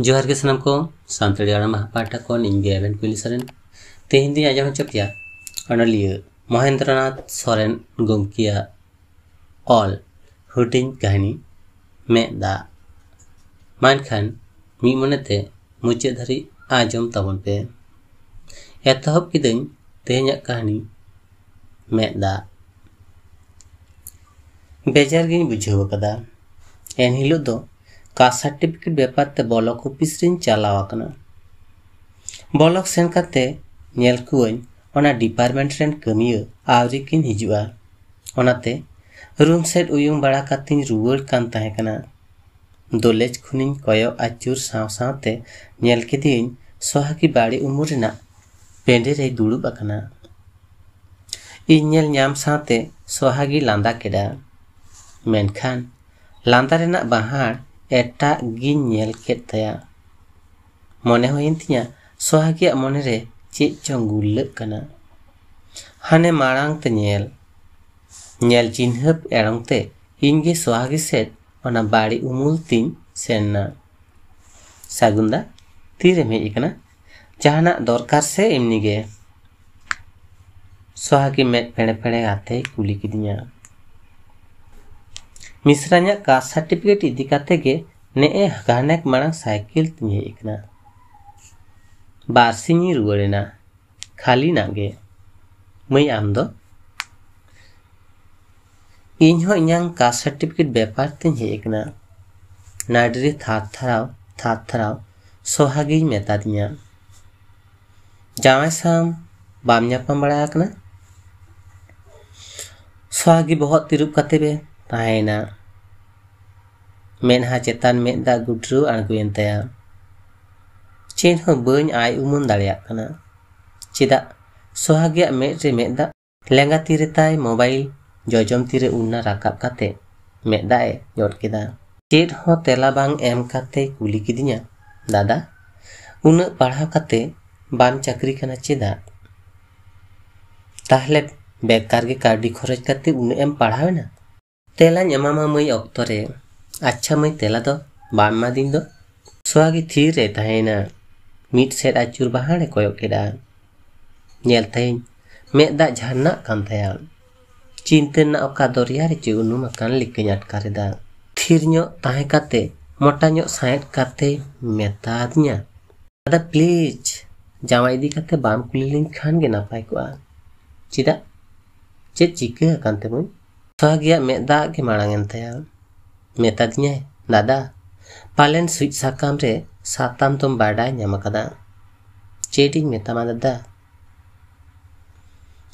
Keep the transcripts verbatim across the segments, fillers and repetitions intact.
ᱡᱚᱦᱟᱨ ᱜᱮ ᱥᱟᱱᱟᱢ ᱠᱚ᱾ ᱥᱟᱱᱛᱟᱲᱤ ᱟᱲᱟᱝ ᱢᱟᱦᱟ ᱯᱟᱦᱴᱟ ᱠᱷᱚᱱ ᱤᱧ ᱜᱮ ᱮᱵᱷᱮᱱ ᱠᱩᱭᱤᱞ ᱥᱚᱨᱮᱱ᱾ ᱛᱮᱦᱮᱧ ᱫᱚᱧ ᱟᱸᱡᱚᱢ ᱦᱚᱪᱚ ᱯᱮᱭᱟ ᱚᱱᱚᱞᱤᱭᱟᱹ ᱢᱚᱦᱮᱱᱫᱨᱚᱱᱟᱛᱷ ᱥᱚᱨᱮᱱ ᱜᱚᱢᱠᱮᱭᱟᱜ ᱚᱞ ᱦᱩᱰᱤᱧ ᱠᱟᱹᱦᱱᱤ ᱢᱮᱫ ᱫᱟᱜ᱾ ᱢᱟ ᱮᱱᱠᱷᱟᱱ ᱢᱤᱫ ᱢᱚᱱᱮᱛᱮ ᱢᱩᱪᱟᱹᱫ ᱫᱷᱟᱹᱨᱤᱡ ᱟᱸᱡᱚᱢ ᱛᱟᱵᱚᱱ ᱯᱮ᱾ ᱮᱛᱚᱦᱚᱵ ᱠᱤᱫᱟᱹᱧ ᱛᱮᱦᱮᱧᱟᱜ ᱠᱟᱹᱦᱱᱤ ᱢᱮᱫ ᱫᱟᱜ᱾ ᱵᱮᱡᱟᱨ ᱜᱤᱧ ᱵᱩᱡᱷᱟᱹᱣ ᱟᱠᱟᱫᱟ᱾ ᱮᱱᱦᱤᱞᱳᱜ ᱫᱚ ᱠᱟᱥᱴ ᱥᱟᱨᱴᱤᱯᱷᱤᱠᱮᱴ ᱵᱮᱯᱟᱨ ᱛᱮ ᱵᱞᱚᱠ ᱚᱯᱷᱤᱥ ᱨᱤᱧ ᱪᱟᱞᱟᱣ ᱟᱠᱟᱱᱟ᱾ ᱵᱞᱚᱠ ᱥᱮᱱ ᱠᱟᱛᱮ ᱧᱮᱞ ᱠᱚᱣᱟᱹᱧ ᱚᱱᱟ ᱰᱤᱯᱟᱨᱴᱢᱮᱱᱴ ᱨᱮᱱ ᱠᱟᱹᱢᱤᱭᱟᱹ ᱟᱹᱣᱨᱤ ᱠᱤᱱ ᱦᱤᱡᱩᱜᱼᱟ᱾ ᱚᱱᱟᱛᱮ ᱨᱩᱢ ᱥᱮᱫ ᱩᱭᱩᱝ ᱵᱟᱲᱟ ᱠᱟᱛᱮᱧ ᱨᱩᱣᱟᱹᱲ ᱠᱟᱱ ᱛᱟᱦᱮᱸ ᱠᱟᱱᱟ᱾ ᱫᱚᱞᱮᱡ ᱠᱷᱚᱱᱤᱧ ᱠᱚᱭᱚᱜ ᱟᱹᱪᱩᱨ ᱥᱟᱶ ᱥᱟᱶᱛᱮ ᱧᱮᱞ ᱠᱮᱫᱮᱭᱟᱹᱧ ᱥᱚᱦᱟᱜᱤ ᱵᱟᱲᱮ ᱩᱢᱩᱞ ᱨᱮᱱᱟᱜ ᱯᱮᱸᱰᱮ ᱨᱮᱭ ᱫᱩᱲᱩᱵ ᱟᱠᱟᱱᱟ᱾ ᱤᱧ ᱧᱮᱞ ᱧᱟᱢ ᱥᱟᱶᱛᱮ ᱥᱚᱦᱟᱜᱤ ᱞᱟᱸᱫᱟ ᱠᱮᱫᱟ, ᱢᱮᱱᱠᱷᱟᱱ ᱞᱟᱸᱫᱟ ᱨᱮᱱᱟᱜ ᱵᱟᱦᱟᱲ ᱮᱴᱟᱜ ᱜᱤᱧ ᱧᱮᱞ ᱠᱮᱫ ᱛᱟᱭᱟ᱾ ᱢᱚᱱᱮ ᱦᱩᱭᱮᱱ ᱛᱤᱧᱟ ᱥᱚᱦᱟᱜᱤᱭᱟᱜ ᱢᱚᱱᱮᱨᱮ ᱪᱮᱫ ᱪᱚᱝ ᱜᱩᱨᱞᱟᱹᱜ ᱠᱟᱱᱟ᱾ ᱦᱟᱱᱮ ᱢᱟᱲᱟᱝ ᱛᱮ ᱧᱮᱞ, ᱧᱮᱞ ᱪᱤᱱᱦᱟᱹᱯ ᱮᱲᱚᱝ ᱛᱮ ᱤᱧ ᱜᱮ ᱥᱚᱦᱟᱜᱤ ᱥᱮᱫ ᱚᱱᱟ ᱵᱟᱲᱮ ᱩᱢᱩᱞ ᱛᱤᱧ ᱥᱮᱱ ᱮᱱᱟ᱾ ᱥᱟᱹᱜᱩᱱ ᱫᱟ, ᱛᱤᱨᱮᱢ ᱦᱮᱡ ᱟᱠᱟᱱᱟ? ᱡᱟᱦᱟᱱᱟᱜ ᱫᱚᱨᱠᱟᱨ ᱥᱮ ᱮᱢᱱᱤ ᱜᱮ? ᱥᱚᱦᱟᱜᱤ ᱢᱮᱫ ᱯᱮᱲᱮ ᱯᱮᱲᱮ ᱟᱛᱮᱭ ᱠᱩᱞᱤ ᱠᱤᱫᱤᱧᱟ᱾ ᱢᱤᱥᱨᱟᱧᱟᱜ ᱠᱟᱥᱴ ᱥᱟᱨᱴᱤᱯᱷᱤᱠᱮᱴ ᱤᱫᱤ ᱠᱟᱛᱮ ᱜᱮ ᱱᱮᱜᱼᱮ ᱜᱷᱟᱱᱮᱠ ᱢᱟᱲᱟᱝ ᱥᱟᱭᱠᱮᱞ ᱛᱤᱧ ᱦᱮᱡ ᱟᱠᱟᱱᱟ᱾ ᱵᱟᱨ ᱥᱤᱧᱤᱧ ᱨᱩᱣᱟᱹᱲ ᱮᱱᱟ, ᱠᱷᱟᱹᱞᱤ ᱱᱟᱜ ᱜᱮ᱾ ᱢᱟᱹᱭ, ᱟᱢ ᱫᱚ? ᱤᱧ ᱦᱚᱸ ᱤᱧᱟᱝ ᱠᱟᱥᱴ ᱥᱟᱨᱴᱤᱯᱷᱤᱠᱮᱴ ᱵᱮᱯᱟᱨ ᱛᱤᱧ ᱦᱮᱡ ᱟᱠᱟᱱᱟ᱾ ᱱᱟᱹᱰᱨᱤ ᱛᱷᱟᱨ ᱛᱷᱟᱨᱟᱣ ᱛᱷᱟᱨ ᱛᱷᱟᱨᱟᱣ ᱥᱚᱦᱟᱜᱤᱧ ᱢᱮᱛᱟ ᱫᱤᱧᱟ᱾ ᱡᱟᱶᱟᱭ ᱥᱟᱶ ᱵᱟᱢ ᱧᱟᱯᱟᱢ ᱵᱟᱲᱟ ᱟᱠᱟᱱᱟ? ᱥᱚᱦᱟᱜᱤ ᱵᱚᱦᱚᱜ ᱛᱤᱨᱩᱵ ᱠᱟᱛᱮ ᱵᱮ ᱛᱟᱦᱮᱸᱭᱮᱱᱟ᱾ ᱢᱮᱫᱦᱟ ᱪᱮᱛᱟᱱ ᱢᱮᱫ ᱫᱟᱜ ᱜᱩᱰᱨᱟᱹᱣ ᱟᱬᱜᱚᱭᱮᱱ ᱛᱟᱭᱟ᱾ ᱪᱮᱫ ᱦᱚᱸ ᱵᱟᱹᱧ ᱟᱭ ᱩᱢᱟᱹᱱ ᱫᱟᱲᱮᱭᱟᱜ ᱠᱟᱱᱟ᱾ ᱪᱮᱫᱟᱜ ᱥᱚᱦᱟᱜᱤᱭᱟᱜ ᱢᱮᱫ ᱨᱮ ᱢᱮᱫ ᱫᱟᱜ? ᱞᱮᱸᱜᱟ ᱛᱤ ᱨᱮ ᱛᱟᱭ ᱢᱳᱵᱟᱭᱤᱞ, ᱡᱚᱡᱚᱢ ᱛᱤ ᱨᱮ ᱩᱱᱱᱟ ᱨᱟᱠᱟᱵ ᱠᱟᱛᱮ ᱢᱮᱫ ᱫᱟᱜ ᱮ ᱡᱚᱫ ᱠᱮᱫᱟ᱾ ᱪᱮᱫ ᱦᱚᱸ ᱛᱮᱞᱟ ᱵᱟᱝ ᱮᱢ ᱠᱟᱛᱮᱭ ᱠᱩᱞᱤ ᱠᱤᱫᱤᱧᱟ, "ᱫᱟᱫᱟ, ᱩᱱᱟᱹᱜ ᱯᱟᱲᱦᱟᱣ ᱠᱟᱛᱮ ᱵᱟᱢ ᱪᱟᱹᱠᱨᱤ ᱠᱟᱱᱟ ᱪᱮᱫᱟᱜ? ᱛᱟᱦᱞᱮ ᱵᱮᱠᱟᱨ ᱜᱮ ᱠᱟᱹᱣᱰᱤ ᱠᱷᱚᱨᱚᱪ ᱠᱟᱛᱮ ᱩᱱᱟᱹᱜ ᱮᱢ ᱯᱟᱲᱦᱟᱣ ᱮᱱᱟ?" ᱛᱮᱞᱟᱧ ᱮᱢᱟᱢᱟ ᱢᱟᱹᱭ ᱚᱠᱛᱚ ᱨᱮ᱾ ᱟᱪᱪᱷᱟ ᱢᱟᱹᱭ, ᱛᱮᱞᱟ ᱫᱚ ᱵᱟᱢ ᱮᱢᱟᱫᱤᱧ ᱫᱚ? ᱥᱚᱦᱟᱜᱤ ᱛᱷᱤᱨ ᱨᱮ ᱛᱟᱦᱮᱸᱭᱮᱱᱟ᱾ ᱢᱤᱫ ᱥᱮᱫ ᱟᱹᱪᱩᱨ ᱵᱟᱦᱟᱲ ᱮ ᱠᱚᱭᱚᱜ ᱠᱮᱫᱟ᱾ ᱧᱮᱞ ᱛᱮᱧ ᱢᱮᱫ ᱫᱟᱜ ᱡᱷᱟᱨᱱᱟᱜ ᱠᱟᱱ ᱛᱟᱭᱟ᱾ ᱪᱤᱱᱛᱟᱹ ᱨᱮᱱᱟᱜ ᱚᱠᱟ ᱫᱚᱨᱭᱟ ᱨᱮ ᱪᱚ ᱩᱱᱩᱢ ᱟᱠᱟᱱ ᱞᱮᱠᱟᱧ ᱟᱴᱠᱟᱨ ᱮᱫᱟ᱾ ᱛᱷᱤᱨ ᱧᱚᱜ ᱛᱟᱦᱮᱸ ᱠᱟᱛᱮ ᱢᱚᱴᱟ ᱧᱚᱜ ᱥᱟᱸᱦᱮᱫ ᱠᱟᱛᱮ ᱢᱮᱛᱟ ᱟᱫᱤᱧᱟ, "ᱫᱟᱫᱟ, ᱯᱞᱤᱡᱽ, ᱡᱟᱶᱟᱭ ᱤᱫᱤ ᱠᱟᱛᱮ ᱵᱟᱢ ᱠᱩᱞᱤ ᱞᱤᱧ ᱠᱷᱟᱱ ᱜᱮ ᱱᱟᱯᱟᱭ ᱠᱚᱜᱼᱟ᱾" "ᱪᱮᱫᱟᱜ? ᱪᱮᱫ ᱪᱤᱠᱟᱹ ᱟᱠᱟᱱ ᱛᱮ ᱢᱟᱹᱭ?" ᱥᱚᱦᱟᱜᱤᱭᱟᱜ ᱢᱮᱫ ᱫᱟᱜ ᱜᱮ ᱢᱟᱲᱟᱝ ᱮᱱ ᱛᱟᱭᱟ᱾ ᱢᱮᱛᱟ ᱫᱤᱧᱟᱭ, "ᱫᱟᱫᱟ, ᱯᱟᱞᱮᱱ ᱥᱩᱡ ᱥᱟᱠᱟᱢ ᱨᱮ ᱥᱟᱛᱟᱢ ᱫᱚᱢ ᱵᱟᱰᱟᱭ ᱧᱟᱢ ᱟᱠᱟᱫᱟ᱾ ᱪᱮᱫ ᱤᱧ ᱢᱮᱛᱟᱢᱟ ᱫᱟᱫᱟ?"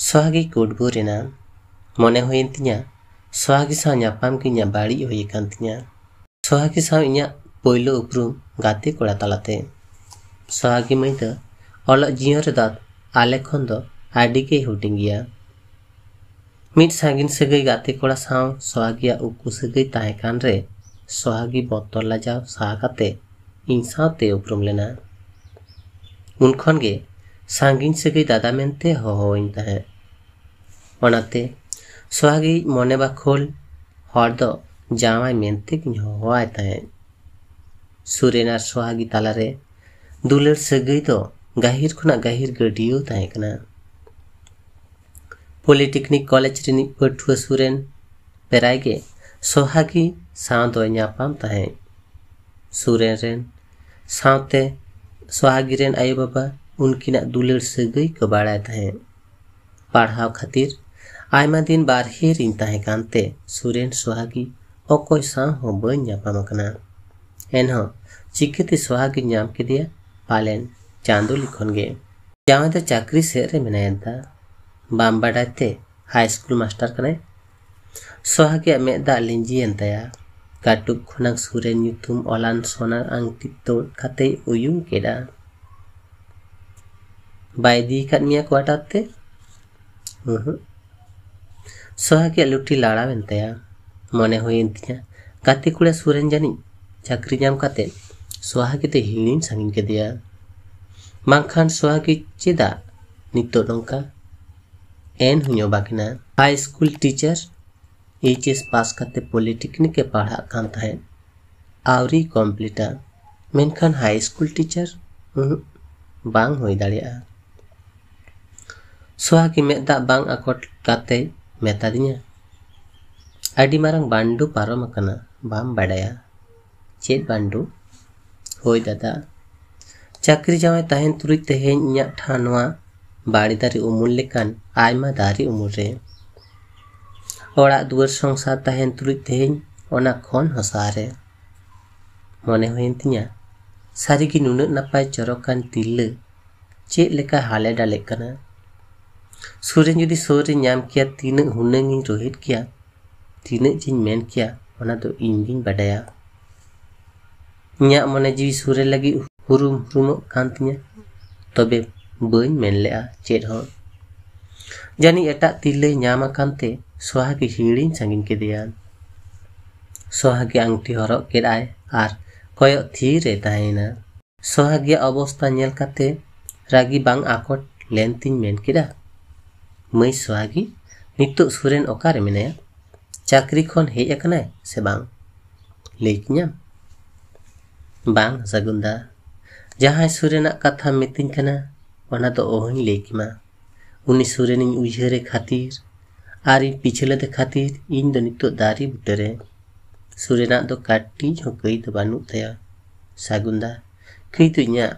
ᱥᱚᱦᱟᱜᱤ ᱠᱩᱰᱵᱩᱨ ᱮᱱᱟ᱾ ᱢᱚᱱᱮ ᱦᱩᱭᱮᱱ ᱛᱤᱧᱟ, ᱥᱚᱦᱟᱜᱤ ᱥᱟᱶ ᱧᱟᱯᱟᱢ ᱜᱮ ᱤᱧᱟᱹᱜ ᱵᱟᱹᱲᱤᱡ ᱦᱩᱭ ᱟᱠᱟᱱ ᱛᱤᱧᱟ᱾ ᱥᱚᱦᱟᱜᱤ ᱥᱟᱶ ᱤᱧᱟᱹᱜ ᱯᱳᱭᱞᱳ ᱩᱯᱨᱩᱢ ᱜᱟᱛᱮ ᱠᱚᱲᱟ ᱛᱟᱞᱟᱛᱮ᱾ ᱥᱚᱦᱟᱜᱤ ᱢᱟᱹᱭ ᱫᱚ ᱚᱞᱚᱜ ᱡᱤᱭᱚᱱ ᱨᱮᱫᱚ ᱟᱞᱮ ᱠᱷᱚᱱ ᱫᱚ ᱟᱹᱰᱤ ᱜᱮᱭ ᱦᱩᱰᱤᱧ ᱜᱮᱭᱟ᱾ ᱢᱤᱫ ᱥᱟᱺᱜᱤᱧ ᱥᱟᱹᱜᱟᱹᱭ ᱜᱟᱛᱮ ᱠᱚᱲᱟ ᱥᱟᱶ ᱥᱚᱦᱟᱜᱤᱭᱟᱜ ᱩᱠᱩ ᱥᱟᱹᱜᱟᱹᱭ ᱛᱟᱦᱮᱸ ᱠᱟᱱ ᱨᱮ, ᱥᱚᱦᱟᱜᱤ ᱵᱚᱛᱚᱨ ᱞᱟᱡᱟᱣ ᱥᱟᱦᱟ ᱠᱟᱛᱮ ᱤᱧ ᱥᱟᱶᱛᱮ ᱩᱯᱨᱩᱢ ᱞᱮᱱᱟ᱾ ᱩᱱ ᱠᱷᱚᱱ ᱜᱮ ᱥᱟᱺᱜᱤᱧ ᱥᱟᱹᱜᱟᱹᱭ ᱫᱟᱫᱟ ᱢᱮᱱᱛᱮ ᱦᱚᱦᱚᱣᱟᱹᱧ ᱛᱟᱦᱮᱸᱫ᱾ ᱚᱱᱟᱛᱮ ᱥᱚᱦᱟᱜᱤ ᱢᱚᱱᱮ ᱵᱟᱠᱷᱳᱞ ᱦᱚᱲ ᱫᱚ ᱡᱟᱶᱟᱭ ᱢᱮᱱᱛᱮ ᱜᱤᱧ ᱦᱚᱦᱚᱣᱟᱭ ᱛᱟᱦᱮᱸᱫ᱾ ᱥᱩᱨᱮᱱ ᱟᱨ ᱥᱚᱦᱟᱜᱤ ᱛᱟᱞᱟᱨᱮ ᱫᱩᱞᱟᱹᱲ ᱥᱟᱹᱜᱟᱹᱭ ᱫᱚ ᱜᱟᱹᱦᱤᱨ ᱠᱷᱚᱱᱟᱜ ᱜᱟᱹᱦᱤᱨ ᱜᱟᱹᱰᱭᱟᱹᱣ ᱛᱟᱦᱮᱸ ᱠᱟᱱᱟ᱾ ᱯᱚᱞᱤᱴᱮᱠᱱᱤᱠ ᱠᱚᱞᱮᱡᱽ ᱨᱤᱱᱤᱡ ᱯᱟᱹᱴᱷᱩᱣᱟᱹ ᱥᱩᱨᱮᱱ ᱯᱮᱨᱟᱭ ᱜᱮ ᱥᱚᱦᱟᱜᱤ ᱥᱟᱶ ᱫᱚᱭ ᱧᱟᱯᱟᱢ ᱛᱟᱦᱮᱸᱫ᱾ ᱥᱩᱨᱮᱱ ᱨᱮᱱ ᱥᱟᱶᱛᱮ ᱥᱚᱦᱟᱜᱤ ᱨᱮᱱ ᱟᱭᱳᱼᱵᱟᱵᱟ ᱩᱱᱠᱤᱱᱟᱜ ᱫᱩᱞᱟᱹᱲ ᱥᱟᱹᱜᱟᱹᱭ ᱠᱚ ᱵᱟᱲᱟᱭ ᱛᱟᱦᱮᱸᱫ᱾ ᱯᱟᱲᱦᱟᱣ ᱠᱷᱟᱹᱛᱤᱨ ᱟᱭᱢᱟ ᱫᱤᱱ ᱵᱟᱨᱦᱮ ᱨᱤᱧ ᱛᱟᱦᱮᱸ ᱠᱟᱱᱛᱮ ᱥᱩᱨᱮᱱ ᱥᱚᱦᱟᱜᱤ ᱚᱠᱚᱭ ᱥᱟᱶ ᱦᱚᱸ ᱵᱟᱹᱧ ᱧᱟᱯᱟᱢ ᱟᱠᱟᱱᱟ᱾ ᱮᱱᱦᱚᱸ ᱪᱤᱠᱟᱹᱛᱮ ᱥᱚᱦᱟᱜᱤᱧ ᱧᱟᱢ ᱠᱮᱫᱮᱭᱟ? ᱯᱟᱞᱮᱱ ᱪᱟᱸᱫᱚ ᱞᱤᱠᱷᱚᱱ ᱜᱮ᱾ ᱡᱟᱶᱟᱭ ᱫᱚ ᱪᱟᱹᱠᱨᱤ ᱥᱮᱫ ᱨᱮ ᱢᱮᱱᱟᱭᱟ ᱫᱟ᱾ ᱵᱟᱢ ᱵᱟᱰᱟᱭ ᱛᱮ ᱦᱟᱭ ᱥᱠᱩᱞ ᱢᱟᱥᱴᱟᱨ ᱠᱟᱱᱟᱭ? ᱥᱚᱦᱟᱜᱤᱭᱟᱜ ᱢᱮᱫ ᱫᱟᱜ ᱞᱤᱸᱡᱤᱭᱮᱱ ᱛᱟᱭᱟ᱾ ᱠᱟᱹᱴᱩᱵ ᱠᱷᱚᱱᱟᱝ ᱥᱩᱨᱮᱱ ᱧᱩᱛᱩᱢ ᱚᱞᱟᱱ ᱥᱚᱱᱟ ᱟᱝᱴᱤ ᱛᱩᱫ ᱠᱟᱛᱮᱭ ᱩᱭᱩᱝ ᱠᱮᱫᱟ᱾ ᱵᱟᱭ ᱤᱫᱤ ᱟᱠᱟᱫ ᱢᱮᱭᱟ ᱠᱚᱣᱟᱴᱟᱨ ᱛᱮ? ᱩᱦᱩᱸ᱾ ᱥᱚᱦᱟᱜᱤᱭᱟᱜ ᱞᱩᱴᱤ ᱞᱟᱲᱟᱣᱮᱱ ᱛᱟᱭᱟ᱾ ᱢᱚᱱᱮ ᱦᱩᱭᱮᱱ ᱛᱤᱧᱟ, ᱜᱟᱛᱮ ᱠᱩᱲᱟ ᱥᱩᱨᱮᱱ ᱡᱟᱹᱱᱤᱡ ᱪᱟᱹᱠᱨᱤ ᱧᱟᱢ ᱠᱟᱛᱮ ᱥᱚᱦᱟᱜᱤ ᱫᱚ ᱦᱤᱲᱤᱧ ᱥᱟᱺᱜᱤᱧ ᱠᱮᱫᱮᱭᱟ᱾ ᱵᱟᱝᱠᱷᱟᱱ ᱥᱚᱦᱟᱜᱤ ᱪᱮᱫᱟᱜ ᱱᱤᱛᱚᱜ ᱱᱚᱝᱠᱟ? ᱮᱱ ᱦᱚᱧ ᱚᱵᱟᱠ ᱮᱱᱟ᱾ High school teacher, H S pass ᱠᱟᱛᱮ ᱯᱚᱞᱤᱴᱮᱠᱱᱤᱠ ᱮ ᱯᱟᱲᱦᱟᱜ ᱠᱟᱱ ᱛᱟᱦᱮᱸᱫ, ᱟᱹᱣᱨᱤ ᱠᱚᱢᱯᱞᱤᱴᱟ᱾ ᱢᱮᱱᱠᱷᱟᱱ ᱦᱟᱭ ᱥᱠᱩᱞ ᱴᱤᱪᱟᱨ? ᱩᱦᱩᱸᱜ, ᱵᱟᱝ ᱦᱩᱭ ᱫᱟᱲᱮᱭᱟᱜᱼᱟ᱾ ᱥᱚᱦᱟᱜᱤ ᱢᱮᱫ ᱫᱟᱜ ᱵᱟᱝ ᱟᱠᱚᱴ ᱠᱟᱛᱮᱭ ᱢᱮᱛᱟᱫᱤᱧᱟ, "ᱟᱹᱰᱤ ᱢᱟᱨᱟᱝ ᱵᱟᱱᱰᱩ ᱯᱟᱨᱚᱢ ᱟᱠᱟᱱᱟ, ᱵᱟᱢ ᱵᱟᱰᱟᱭᱟ?" "ᱪᱮᱫ ᱵᱟᱱᱰᱩ?" "ᱦᱳᱭ ᱫᱟᱫᱟ, ᱪᱟᱹᱠᱨᱤ ᱡᱟᱶᱟᱭ ᱛᱟᱦᱮᱱ ᱛᱩᱞᱩᱡ ᱛᱮᱦᱮᱧ ᱤᱧᱟᱹᱜ ᱴᱷᱟᱶ ᱱᱚᱣᱟ ᱵᱟᱲᱮ ᱫᱟᱨᱮ ᱩᱢᱩᱞ ᱞᱮᱠᱟᱱ ᱟᱭᱢᱟ ᱫᱟᱨᱮ ᱩᱢᱩᱞ ᱨᱮ, ᱚᱲᱟᱜ ᱫᱩᱣᱟᱹᱨ ᱥᱚᱝᱥᱟᱨ ᱛᱟᱦᱮᱱ ᱛᱩᱞᱩᱡ ᱛᱮᱦᱮᱧ ᱚᱱᱟ ᱠᱷᱚᱱ ᱦᱚᱸ ᱥᱟᱦᱟ ᱨᱮ᱾ ᱢᱚᱱᱮ ᱦᱩᱭᱮᱱ ᱛᱤᱧᱟ, ᱥᱟᱹᱨᱤᱜᱮ ᱱᱩᱱᱟᱹᱜ ᱱᱟᱯᱟᱭ ᱪᱚᱨᱚᱠᱟᱱ ᱛᱤᱨᱞᱟᱹ ᱪᱮᱫ ᱞᱮᱠᱟ ᱦᱟᱞᱮ ᱰᱟᱞᱮᱜ ᱠᱟᱱᱟ᱾ ᱥᱩᱨᱮᱱ ᱡᱩᱫᱤ ᱥᱩᱨ ᱨᱮ ᱧᱟᱢ ᱠᱮᱭᱟ, ᱛᱤᱱᱟᱹᱜ ᱦᱩᱱᱟᱹᱝ ᱤᱧ ᱨᱳᱦᱮᱫ ᱠᱮᱭᱟ, ᱛᱤᱱᱟᱹᱜ ᱡᱤᱧ ᱢᱮᱱ ᱠᱮᱭᱟ, ᱚᱱᱟ ᱫᱚ ᱤᱧ ᱜᱤᱧ ᱵᱟᱰᱟᱭᱟ᱾ ᱤᱧᱟᱹᱜ ᱢᱚᱱᱮ ᱡᱤᱣᱤ ᱥᱩᱨᱮᱱ ᱞᱟᱹᱜᱤᱫ ᱦᱩᱨᱩᱢ ᱦᱩᱨᱩᱢᱚᱜ ᱠᱟᱱ ᱛᱤᱧᱟ, ᱛᱚᱵᱮ ᱵᱟᱹᱧ ᱢᱮᱱ ᱞᱮᱜᱼᱟ ᱪᱮᱫ ᱦᱚᱸ᱾ ᱡᱟᱹᱱᱤᱡ ᱮᱴᱟᱜ ᱛᱤᱨᱞᱟᱹᱭ ᱧᱟᱢ ᱟᱠᱟᱱ ᱛᱮ ᱥᱚᱦᱟᱜᱤ ᱦᱤᱲᱤᱧ ᱥᱟᱺᱜᱤᱧ ᱠᱮᱫᱮᱭᱟ᱾ ᱥᱚᱦᱟᱜᱤ ᱟᱝᱴᱤ ᱦᱚᱨᱚᱜ ᱠᱮᱫᱟᱭ ᱟᱨ ᱠᱚᱭᱚᱜ ᱛᱷᱤᱨ ᱮ ᱛᱟᱦᱮᱸᱭᱮᱱᱟ᱾ ᱥᱚᱦᱟᱜᱤᱭᱟᱜ ᱚᱵᱚᱥᱛᱟ ᱧᱮᱞ ᱠᱟᱛᱮ ᱨᱟᱹᱜᱤ ᱵᱟᱝ ᱟᱠᱚᱴ ᱞᱮᱱ ᱛᱤᱧ ᱢᱮᱱ ᱠᱮᱫᱟ, "ᱢᱟᱹᱭ ᱥᱚᱦᱟᱜᱤ, ᱱᱤᱛᱚᱜ ᱥᱩᱨᱮᱱ ᱚᱠᱟᱨᱮ ᱢᱮᱱᱟᱭᱟ? ᱪᱟᱹᱠᱨᱤ ᱠᱷᱚᱱ ᱦᱮᱡ ᱟᱠᱟᱱᱟᱭ ᱥᱮ ᱵᱟᱝ? ᱞᱟᱹᱭ ᱠᱤᱧᱟᱢ?" "ᱵᱟᱝ ᱥᱟᱹᱜᱩᱱ ᱫᱟ, ᱡᱟᱦᱟᱸᱭ ᱥᱩᱨᱮᱱᱟᱜ ᱠᱟᱛᱷᱟᱢ ᱢᱤᱛᱟᱹᱧ ᱠᱟᱱᱟ, ᱚᱱᱟ ᱫᱚ ᱚᱦᱚᱧ ᱞᱟᱹᱭ ᱠᱮᱢᱟ᱾ ᱩᱱᱤ ᱥᱩᱨᱮᱱᱤᱧ ᱩᱭᱦᱟᱹᱨᱮ ᱠᱷᱟᱹᱛᱤᱨ ᱟᱨ ᱤᱧ ᱯᱤᱪᱷᱟᱹ ᱞᱮᱫᱮ ᱠᱷᱟᱹᱛᱤᱨ ᱤᱧ ᱫᱚ ᱱᱤᱛᱚᱜ ᱫᱟᱨᱮ ᱵᱩᱴᱟᱹᱨᱮ᱾ ᱥᱩᱨᱮᱱᱟᱜ ᱫᱚ ᱠᱟᱹᱴᱤᱡ ᱦᱚᱸ ᱠᱟᱹᱭ ᱫᱚ ᱵᱟᱹᱱᱩᱜ ᱛᱟᱭᱟ ᱥᱟᱹᱜᱩᱱ ᱫᱟ᱾ ᱠᱟᱹᱭ ᱫᱚ ᱤᱧᱟᱹᱜ᱾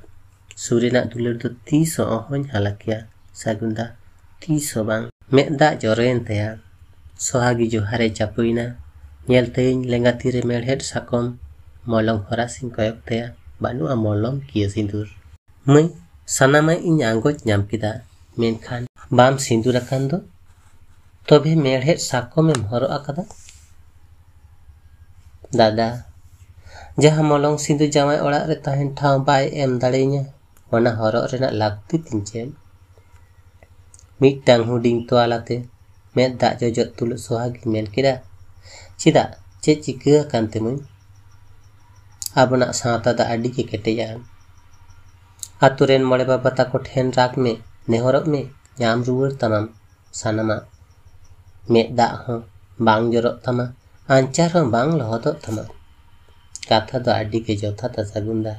ᱥᱩᱨᱮᱱᱟᱜ ᱫᱩᱞᱟᱹᱲ ᱫᱚ ᱛᱤᱥ ᱦᱚᱸ ᱚᱦᱚᱧ ᱦᱟᱞᱟ ᱠᱮᱭᱟ ᱥᱟᱹᱜᱩᱱ ᱫᱟ, ᱛᱤᱥ ᱦᱚᱸ ᱵᱟᱝ᱾" ᱢᱮᱫ ᱫᱟᱜ ᱡᱚᱨᱚᱭᱮᱱ ᱛᱟᱭᱟ᱾ ᱥᱚᱦᱟᱜᱤ ᱡᱚᱦᱟᱨᱮ ᱪᱟᱯᱚᱭᱮᱱᱟ᱾ ᱧᱮᱞ ᱛᱟᱭᱟᱹᱧ ᱞᱮᱸᱜᱟ ᱛᱤᱨᱮ ᱢᱮᱲᱦᱮᱫ ᱥᱟᱠᱚᱢ, ᱢᱚᱞᱚᱝ ᱦᱚᱨᱟᱥ ᱤᱧ ᱠᱚᱭᱚᱜ ᱛᱟᱭᱟ, ᱵᱟᱹᱱᱩᱜᱼᱟ ᱢᱚᱞᱚᱝ ᱠᱤᱭᱟᱹ ᱥᱤᱸᱫᱩᱨ᱾ ᱢᱟᱹᱭ, ᱥᱟᱱᱟᱢᱟᱜ ᱤᱧ ᱟᱸᱜᱚᱪ ᱧᱟᱢ ᱠᱮᱫᱟ, ᱢᱮᱱᱠᱷᱟᱱ ᱵᱟᱢ ᱥᱤᱸᱫᱩᱨ ᱟᱠᱟᱱ ᱫᱚ? ᱛᱚᱵᱮ ᱢᱮᱲᱦᱮᱫ ᱥᱟᱠᱚᱢᱮᱢ ᱦᱚᱨᱚᱜ ᱟᱠᱟᱫᱟ? ᱫᱟᱫᱟ, ᱡᱟᱦᱟᱸ ᱢᱚᱞᱚᱝ ᱥᱤᱸᱫᱩᱨ ᱡᱟᱶᱟᱭ ᱚᱲᱟᱜ ᱨᱮ ᱛᱟᱦᱮᱱ ᱴᱷᱟᱶ ᱵᱟᱭ ᱮᱢ ᱫᱟᱲᱮᱭᱟᱹᱧᱟ, ᱚᱱᱟ ᱦᱚᱨᱚᱜ ᱨᱮᱱᱟᱜ ᱞᱟᱹᱠᱛᱤ ᱛᱤᱧ ᱪᱮᱫ? ᱢᱤᱫᱴᱟᱝ ᱦᱩᱰᱤᱧ ᱛᱚᱣᱟᱞᱟᱛᱮ ᱢᱮᱫ ᱫᱟᱜ ᱡᱚᱡᱚᱜ ᱛᱩᱞᱩᱡ ᱥᱚᱦᱟᱜᱤᱧ ᱢᱮᱱ ᱠᱮᱫᱟ, "ᱪᱮᱫᱟᱜ, ᱪᱮᱫ ᱪᱤᱠᱟᱹ ᱟᱠᱟᱱ ᱛᱮ ᱢᱟᱹᱭ? ᱟᱵᱚᱱᱟᱜ ᱥᱟᱶᱛᱟ ᱫᱚ ᱟᱹᱰᱤ ᱜᱮ ᱠᱮᱴᱮᱡᱼᱟ᱾ ᱟᱛᱳ ᱨᱮᱱ ᱢᱚᱬᱮ ᱵᱟᱵᱟ ᱛᱟᱠᱚ ᱴᱷᱮᱱ ᱨᱟᱜᱽ ᱢᱮ, ᱱᱮᱦᱚᱨᱚᱜ ᱢᱮ, ᱧᱟᱢ ᱨᱩᱣᱟᱹᱲ ᱛᱟᱢᱟᱢ ᱥᱟᱱᱟᱢᱟᱜ᱾ ᱢᱮᱫ ᱫᱟᱜ ᱦᱚᱸ ᱵᱟᱝ ᱡᱚᱨᱚᱜ ᱛᱟᱢᱟ, ᱟᱧᱪᱟᱨ ᱦᱚᱸ ᱵᱟᱝ ᱞᱚᱦᱚᱫᱚᱜ ᱛᱟᱢᱟ᱾ ᱠᱟᱛᱷᱟ ᱫᱚ ᱟᱹᱰᱤ ᱜᱮ ᱡᱚᱛᱷᱟᱛᱟ ᱥᱟᱹᱜᱩᱱ ᱫᱟ᱾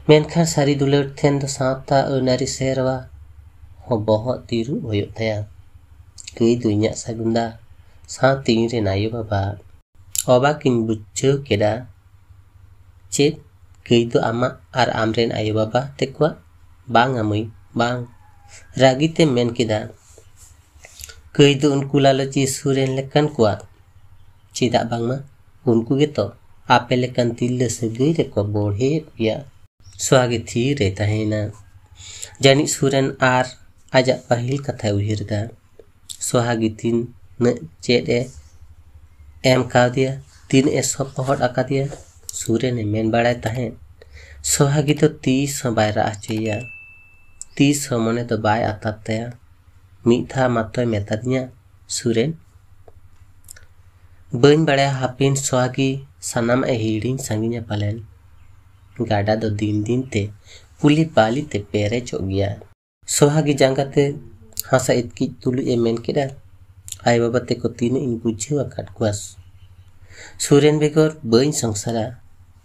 ᱢᱮᱱᱠᱷᱟᱱ ᱥᱟᱹᱨᱤ ᱫᱩᱞᱟᱹᱲ ᱴᱷᱮᱱ ᱫᱚ ᱥᱟᱶᱛᱟ ᱟᱹᱱ ᱟᱹᱨᱤ ᱥᱮᱨᱣᱟ ᱦᱚᱸ ᱵᱚᱦᱚᱜ ᱛᱤᱨᱩᱵ ᱦᱩᱭᱩᱜ ᱛᱟᱭᱟ᱾ ᱠᱟᱹᱭ ᱫᱚ ᱤᱧᱟᱹᱜ ᱥᱟᱹᱜᱩᱱ ᱫᱟ, ᱥᱟᱶᱛᱮ ᱤᱧ ᱨᱮᱱ ᱟᱭᱳ ᱵᱟᱵᱟ᱾ ᱚᱵᱟᱠ ᱤᱧ ᱵᱩᱡᱷᱟᱹᱣ ᱠᱮᱫᱟ᱾ ᱪᱮᱫ? ᱠᱟᱹᱭ ᱫᱚ ᱟᱢᱟᱜ ᱟᱨ ᱟᱢ ᱨᱮᱱ ᱟᱭᱳ ᱵᱟᱵᱟ ᱛᱮᱠᱚᱣᱟᱜ? ᱵᱟᱝᱟ ᱢᱟᱹᱭ, ᱵᱟᱝ᱾ ᱨᱟᱹᱜᱤ ᱛᱮ ᱢᱮᱱ ᱠᱮᱫᱟ, ᱠᱟᱹᱭ ᱫᱚ ᱩᱱᱠᱩ ᱞᱟᱞᱚᱪᱤᱭᱟᱹ ᱥᱩᱨᱮᱱ ᱞᱮᱠᱟᱱ ᱠᱚᱣᱟᱜ᱾ ᱪᱮᱫᱟᱜ ᱵᱟᱝᱢᱟ ᱩᱱᱠᱩ ᱜᱮᱛᱚ ᱟᱯᱮ ᱞᱮᱠᱟᱱ ᱛᱤᱨᱞᱟᱹ ᱥᱟᱹᱜᱟᱹᱭ ᱨᱮᱠᱚ ᱵᱚᱲᱦᱮᱭᱮᱫ ᱯᱮᱭᱟ᱾ ᱥᱚᱦᱟᱜᱤ ᱛᱷᱤᱨ ᱨᱮ ᱛᱟᱦᱮᱸᱭᱮᱱᱟ᱾ ᱡᱟᱹᱱᱤᱡ ᱥᱩᱨᱮᱱ ᱟᱨ ᱟᱡᱟᱜ ᱯᱟᱹᱦᱤᱞ ᱠᱟᱛᱷᱟᱭ ᱩᱭᱦᱟᱹᱨ ᱮᱫᱟ᱾ ᱥᱚᱦᱟᱜᱤ ᱛᱤᱱᱟᱹᱜ ᱪᱮᱫ ᱮ ᱮᱢ ᱠᱟᱣᱫᱮᱭᱟ, ᱛᱤᱱᱟᱹᱜ ᱮ ᱥᱚᱯᱚᱦᱚᱫ ᱟᱠᱟᱫᱮᱭᱟ, ᱥᱩᱨᱮᱱ ᱮ ᱢᱮᱱ ᱵᱟᱲᱟᱭ ᱛᱟᱦᱮᱸᱫ᱾ ᱥᱚᱦᱟᱜᱤ ᱫᱚ ᱛᱤᱥ ᱦᱚᱸ ᱵᱟᱭ ᱨᱟᱜ ᱦᱚᱪᱚᱭᱮᱭᱟ, ᱛᱤᱥ ᱦᱚᱸ ᱢᱚᱱᱮ ᱫᱚ ᱵᱟᱭ ᱟᱛᱟᱨ ᱛᱟᱭᱟ᱾ ᱢᱤᱫ ᱫᱷᱟᱣ ᱢᱟᱛᱚᱭ ᱢᱮᱛᱟᱫᱤᱧᱟ, ᱥᱩᱨᱮᱱ, ᱵᱟᱹᱧ ᱵᱟᱲᱟᱭᱟ ᱦᱟᱯᱮᱱ ᱥᱚᱦᱟᱜᱤ ᱥᱟᱱᱟᱢᱟᱜ ᱮ ᱦᱤᱲᱤᱧ ᱥᱟᱺᱜᱤᱧᱟ ᱯᱟᱞᱮᱱ᱾ ᱜᱟᱰᱟ ᱫᱚ ᱫᱤᱱ ᱫᱤᱱ ᱛᱮ ᱯᱩᱞᱤ ᱵᱟᱹᱞᱤ ᱛᱮ ᱯᱮᱨᱮᱡᱚᱜ ᱜᱮᱭᱟ᱾ ᱥᱚᱦᱟᱜᱤ ᱡᱟᱸᱜᱟ ᱛᱮ ᱦᱟᱥᱟ ᱤᱛᱠᱤᱡ ᱛᱩᱞᱩᱡ ᱮ ᱢᱮᱱ ᱠᱮᱫᱟ, ᱟᱭᱳ ᱵᱟᱵᱟ ᱛᱮᱠᱚ ᱛᱤᱱᱟᱹᱜ ᱤᱧ ᱵᱩᱡᱷᱟᱹᱣ ᱟᱠᱟᱫ ᱠᱚᱣᱟ᱾ ᱥᱩᱨᱮᱱ ᱵᱮᱜᱚᱨ ᱵᱟᱹᱧ ᱥᱚᱝᱥᱟᱨᱟ᱾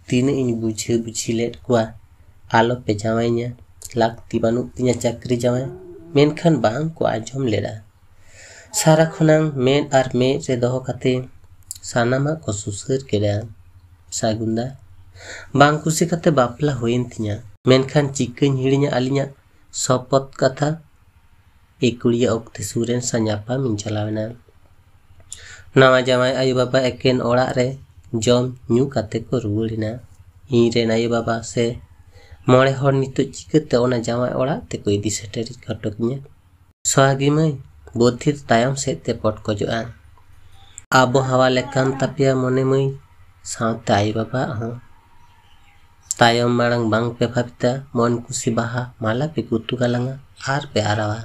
ᱛᱤᱱᱟᱹᱜ ᱤᱧ ᱵᱩᱡᱷᱟᱹᱣ ᱵᱩᱡᱷᱤ ᱞᱮᱫ ᱠᱚᱣᱟ, ᱟᱞᱚᱯᱮ ᱡᱟᱶᱟᱭᱤᱧᱟ, ᱞᱟᱹᱠᱛᱤ ᱵᱟᱹᱱᱩᱜ ᱛᱤᱧᱟ ᱪᱟᱹᱠᱨᱤ ᱡᱟᱶᱟᱭ, ᱢᱮᱱᱠᱷᱟᱱ ᱵᱟᱝ ᱠᱚ ᱟᱸᱡᱚᱢ ᱞᱮᱫᱟ᱾ ᱥᱟᱨᱟ ᱠᱷᱚᱱᱟᱝ ᱢᱮᱫ ᱟᱨ ᱢᱮᱫ ᱨᱮ ᱫᱚᱦᱚ ᱠᱟᱛᱮ ᱥᱟᱱᱟᱢᱟᱜ ᱠᱚ ᱥᱩᱥᱟᱹᱨ ᱠᱮᱫᱟ᱾ ᱥᱟᱹᱜᱩᱱ ᱫᱟ, ᱵᱟᱝ ᱠᱩᱥᱤ ᱠᱟᱛᱮ ᱵᱟᱯᱞᱟ ᱦᱩᱭᱮᱱ ᱛᱤᱧᱟ, ᱢᱮᱱᱠᱷᱟᱱ ᱪᱤᱠᱟᱹᱧ ᱦᱤᱲᱤᱧᱟ ᱟᱹᱞᱤᱧᱟᱜ ᱥᱚᱯᱚᱛ ᱠᱟᱛᱷᱟ? ᱮᱠᱩᱲᱤᱭᱟᱹ ᱚᱠᱛᱮ ᱥᱩᱨᱮᱱ ᱥᱟᱶ ᱧᱟᱯᱟᱢ ᱤᱧ ᱪᱟᱞᱟᱣ ᱮᱱᱟ᱾ ᱱᱟᱣᱟ ᱡᱟᱶᱟᱭ ᱟᱭᱳ ᱵᱟᱵᱟ ᱮᱠᱮᱱ ᱚᱲᱟᱜ ᱨᱮ ᱡᱚᱢ ᱧᱩ ᱠᱟᱛᱮ ᱠᱚ ᱨᱩᱣᱟᱹᱲ ᱮᱱᱟ᱾ ᱤᱧ ᱨᱮᱱ ᱟᱭᱳ ᱵᱟᱵᱟ ᱥᱮ ᱢᱚᱬᱮ ᱦᱚᱲ ᱱᱤᱛᱚᱜ ᱪᱤᱠᱟᱹᱛᱮ ᱚᱱᱟ ᱡᱟᱶᱟᱭ ᱚᱲᱟᱜ ᱛᱮᱠᱚ ᱤᱫᱤ ᱥᱮᱴᱮᱨ ᱦᱚᱴᱚ ᱠᱤᱧᱟ? ᱥᱚᱦᱟᱜᱤ ᱢᱟᱹᱭ, ᱵᱩᱫᱽᱫᱷᱤ ᱫᱚ ᱛᱟᱭᱚᱢ ᱥᱮᱫ ᱛᱮ ᱯᱚᱴᱠᱚᱡᱚᱜᱼᱟ᱾ ᱟᱵᱚᱦᱟᱣᱟ ᱞᱮᱠᱟᱱ ᱛᱟᱯᱮᱭᱟ ᱢᱚᱱᱮ ᱢᱟᱹᱭ, ᱥᱟᱶᱛᱮ ᱟᱭᱳ ᱵᱟᱵᱟᱣᱟᱜ ᱦᱚᱸ᱾ ᱛᱟᱭᱚᱢ ᱢᱟᱲᱟᱝ ᱵᱟᱝ ᱯᱮ ᱵᱷᱟᱵᱤᱛᱟ, ᱢᱚᱱ ᱠᱩᱥᱤ ᱵᱟᱦᱟ ᱢᱟᱞᱟ ᱯᱮ ᱜᱩᱛᱩ ᱜᱟᱞᱟᱝᱟ ᱟᱨ ᱯᱮ ᱟᱨᱟᱣᱟ᱾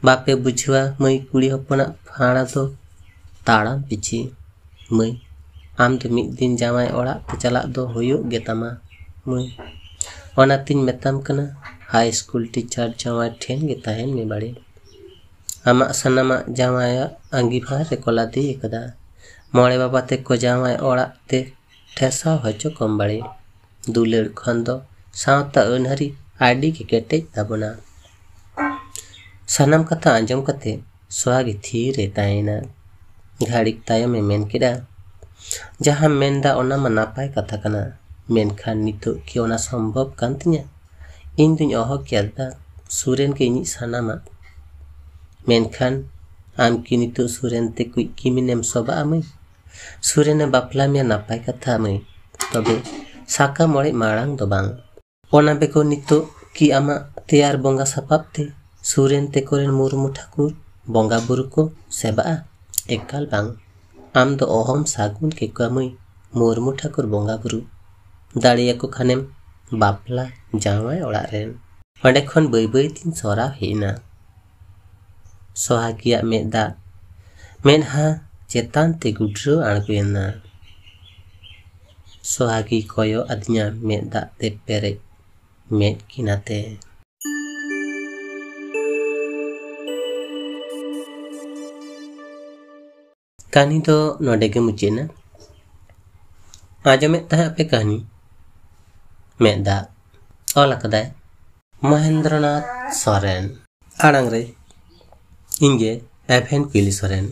ᱵᱟᱯᱮ ᱵᱩᱡᱷᱟᱹᱣᱟ ᱢᱟᱹᱭ, ᱠᱩᱲᱤ ᱦᱚᱯᱚᱱᱟᱜ ᱯᱷᱟᱲᱟ ᱫᱚ ᱛᱟᱲᱟᱢ ᱯᱤᱪᱷᱤ᱾ ᱢᱟᱹᱭ, ᱟᱢ ᱫᱚ ᱢᱤᱫ ᱫᱤᱱ ᱡᱟᱶᱟᱭ ᱚᱲᱟᱜ ᱛᱮ ᱪᱟᱞᱟᱜ ᱫᱚ ᱦᱩᱭᱩᱜ ᱜᱮ ᱛᱟᱢᱟ ᱢᱟᱹᱭ᱾ ᱚᱱᱟᱛᱤᱧ ᱢᱮᱛᱟᱢ ᱠᱟᱱᱟ, ᱦᱟᱭ ᱥᱠᱩᱞ ᱴᱤᱪᱟᱨ ᱡᱟᱶᱟᱭ ᱴᱷᱮᱱ ᱜᱮ ᱛᱟᱦᱮᱱ ᱢᱮ ᱵᱟᱲᱮ᱾ ᱟᱢᱟᱜ ᱥᱟᱱᱟᱢᱟᱜ ᱡᱟᱶᱟᱭᱟᱜ ᱟᱺᱜᱤᱵᱷᱟᱨ ᱨᱮᱠᱚ ᱞᱟᱫᱮ ᱟᱠᱟᱫᱟ᱾ ᱢᱚᱬᱮ ᱵᱟᱵᱟ ᱛᱮᱠᱚ ᱡᱟᱶᱟᱭ ᱚᱲᱟᱜ ᱛᱮ ᱴᱷᱮᱥᱟᱣ ᱦᱚᱪᱚ ᱠᱚᱢ ᱵᱟᱲᱮ᱾ ᱫᱩᱞᱟᱹᱲ ᱠᱷᱚᱱ ᱫᱚ ᱥᱟᱶᱛᱟ ᱟᱹᱱ ᱟᱹᱨᱤ ᱟᱹᱰᱤ ᱜᱮ ᱠᱮᱴᱮᱡ ᱛᱟᱵᱚᱱᱟ᱾ ᱥᱟᱱᱟᱢ ᱠᱟᱛᱷᱟ ᱟᱸᱡᱚᱢ ᱠᱟᱛᱮ ᱥᱚᱦᱟᱜᱤ ᱛᱷᱤᱨ ᱮ ᱛᱟᱦᱮᱸᱭᱮᱱᱟ᱾ ᱜᱷᱟᱹᱲᱤᱠ ᱛᱟᱭᱚᱢ ᱮ ᱢᱮᱱ ᱠᱮᱫᱟ, "ᱡᱟᱦᱟᱸᱢ ᱢᱮᱱᱫᱟ ᱚᱱᱟ ᱢᱟ ᱱᱟᱯᱟᱭ ᱠᱟᱛᱷᱟ ᱠᱟᱱᱟ, ᱢᱮᱱᱠᱷᱟᱱ ᱱᱤᱛᱚᱜ ᱠᱤ ᱚᱱᱟ ᱥᱚᱢᱵᱷᱚᱵ ᱠᱟᱱ ᱛᱤᱧᱟ? ᱤᱧ ᱫᱩᱧ ᱚᱦᱚ ᱠᱮᱭᱟ ᱫᱟᱫᱟ, ᱥᱩᱨᱮᱱ ᱜᱮ ᱤᱧᱤᱡ ᱥᱟᱱᱟᱢᱟᱜ᱾ ᱢᱮᱱᱠᱷᱟᱱ ᱟᱢ ᱠᱤ ᱱᱤᱛᱚᱜ ᱥᱩᱨᱮᱱ ᱛᱮ ᱠᱩᱡ ᱠᱤᱢᱤᱱᱮᱢ ᱥᱚᱵᱟᱜᱼᱟ ᱢᱟᱹᱭ? ᱥᱩᱨᱮᱱᱮ ᱵᱟᱯᱞᱟ ᱢᱮᱭᱟ ᱱᱟᱯᱟᱭ ᱠᱟᱛᱷᱟ ᱢᱟᱹᱭ, ᱛᱚᱵᱮ ᱥᱟᱠᱟᱢ ᱚᱲᱮᱡ ᱢᱟᱲᱟᱝ ᱫᱚ ᱵᱟᱝ᱾ ᱚᱱᱟ ᱵᱮᱜᱚᱨ ᱱᱤᱛᱚᱜ ᱠᱤ ᱟᱢᱟᱜ ᱛᱮᱭᱟᱨ ᱵᱚᱸᱜᱟ ᱥᱟᱯᱟᱵ ᱛᱮ ᱥᱩᱨᱮᱱ ᱛᱮᱠᱚ ᱨᱮᱱ ᱢᱩᱨᱢᱩ ᱴᱷᱟᱹᱠᱩᱨ ᱵᱚᱸᱜᱟ ᱵᱩᱨᱩ ᱠᱚ ᱥᱮᱵᱟᱜᱼᱟ? ᱮᱠᱟᱞ ᱵᱟᱝ᱾ ᱟᱢ ᱫᱚ ᱚᱦᱚᱢ ᱥᱟᱹᱜᱩᱱ ᱠᱮᱠᱚᱣᱟ ᱢᱟᱹᱭ ᱢᱩᱨᱢᱩ ᱴᱷᱟᱹᱠᱩᱨ ᱵᱚᱸᱜᱟ ᱵᱩᱨᱩ᱾ ᱫᱟᱲᱮᱭᱟᱠᱚ ᱠᱷᱟᱱᱮᱢ ᱵᱟᱯᱞᱟ ᱡᱟᱶᱟᱭ ᱚᱲᱟᱜ ᱨᱮᱱ᱾ ᱚᱸᱰᱮ ᱠᱷᱚᱱ ᱵᱟᱹᱭ ᱵᱟᱹᱭ ᱛᱤᱧ ᱥᱚᱨᱟᱣ ᱦᱮᱡ ᱮᱱᱟ᱾ ᱥᱚᱦᱟᱜᱤᱭᱟᱜ ᱢᱮᱫ ᱫᱟᱜ ᱢᱮᱫᱦᱟ ᱪᱮᱛᱟᱱ ᱛᱮ ᱜᱩᱰᱨᱟᱹᱣ ᱟᱬᱜᱚᱭᱮᱱᱟ᱾ ᱥᱚᱦᱟᱜᱤ ᱠᱚᱭᱚᱜ ᱟᱹᱫᱤᱧᱟ ᱢᱮᱫ ᱫᱟᱜ ᱛᱮ ᱯᱮᱨᱮᱡ ᱢᱮᱫ ᱠᱤᱱ ᱟᱛᱮ᱾ ᱠᱟᱹᱦᱱᱤ ᱫᱚ ᱱᱚᱰᱮ ᱜᱮ ᱢᱩᱪᱟᱹᱫ ᱮᱱᱟ᱾ ᱟᱸᱡᱚᱢᱮᱫ ᱛᱟᱦᱮᱸ ᱟᱯᱮ ᱠᱟᱹᱦᱱᱤ ᱢᱮᱫ ᱫᱟᱜ, ᱚᱞ ᱟᱠᱟᱫᱟᱭ ᱢᱚᱦᱮᱱᱫᱨᱚᱱᱟᱛᱷ ᱥᱚᱨᱮᱱ᱾ ᱟᱲᱟᱝ ᱨᱮ ᱤᱧ ᱜᱮ ᱮᱵᱷᱮᱱ ᱠᱩᱭᱞᱤ ᱥᱚᱨᱮᱱ᱾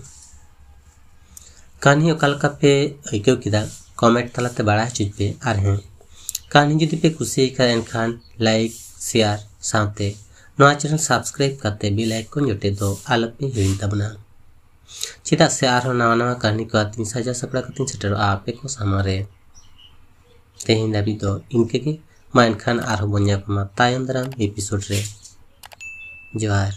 ᱠᱟᱹᱦᱱᱤ ᱚᱠᱟ ᱞᱮᱠᱟ ᱯᱮ ᱟᱹᱭᱠᱟᱹᱣ ᱠᱮᱫᱟ, ᱠᱚᱢᱮᱱᱴ ᱛᱟᱞᱟᱛᱮ ᱵᱟᱲᱟᱭ ᱦᱚᱪᱚᱧ ᱯᱮ᱾ ᱟᱨ ᱦᱮᱸ, ᱠᱟᱹᱦᱱᱤ ᱡᱩᱫᱤ ᱯᱮ ᱠᱩᱥᱤᱭᱟᱠᱟᱫ ᱮᱱᱠᱷᱟᱱ ᱞᱟᱭᱤᱠ, ᱥᱮᱭᱟᱨ ᱥᱟᱶᱛᱮ ᱱᱚᱣᱟ ᱪᱮᱱᱮᱞ ᱥᱟᱵᱥᱠᱨᱟᱭᱤᱵ ᱠᱟᱛᱮ ᱵᱮᱞ ᱟᱭᱠᱚᱱ ᱡᱚᱴᱮᱫ ᱫᱚ ᱟᱞᱚᱯᱮ ᱦᱤᱲᱤᱧ ᱛᱟᱵᱚᱱᱟ᱾ ᱪᱮᱫᱟᱜ ᱥᱮ ᱟᱨᱦᱚᱸ ᱱᱟᱣᱟ ᱱᱟᱣᱟ ᱠᱟᱹᱦᱱᱤ ᱠᱚ ᱟᱛᱮᱧ ᱥᱟᱡᱟᱣ ᱥᱟᱯᱲᱟᱣ ᱠᱟᱛᱮᱧ ᱥᱮᱴᱮᱨᱚᱜᱼᱟ ᱟᱯᱮ ᱠᱚ ᱥᱟᱢᱟᱝ ᱨᱮ᱾ ᱛᱮᱦᱮᱧ ᱫᱷᱟᱹᱵᱤᱡ ᱫᱚ ᱤᱱᱠᱟᱹ ᱜᱮ᱾ ᱢᱟ ᱮᱱᱠᱷᱟᱱ ᱟᱨᱦᱚᱸ ᱵᱚᱱ ᱧᱟᱯᱟᱢᱟ ᱛᱟᱭᱚᱢ ᱫᱟᱨᱟᱢ ᱮᱯᱤᱥᱳᱰ ᱨᱮ᱾ ᱡᱚᱦᱟᱨ᱾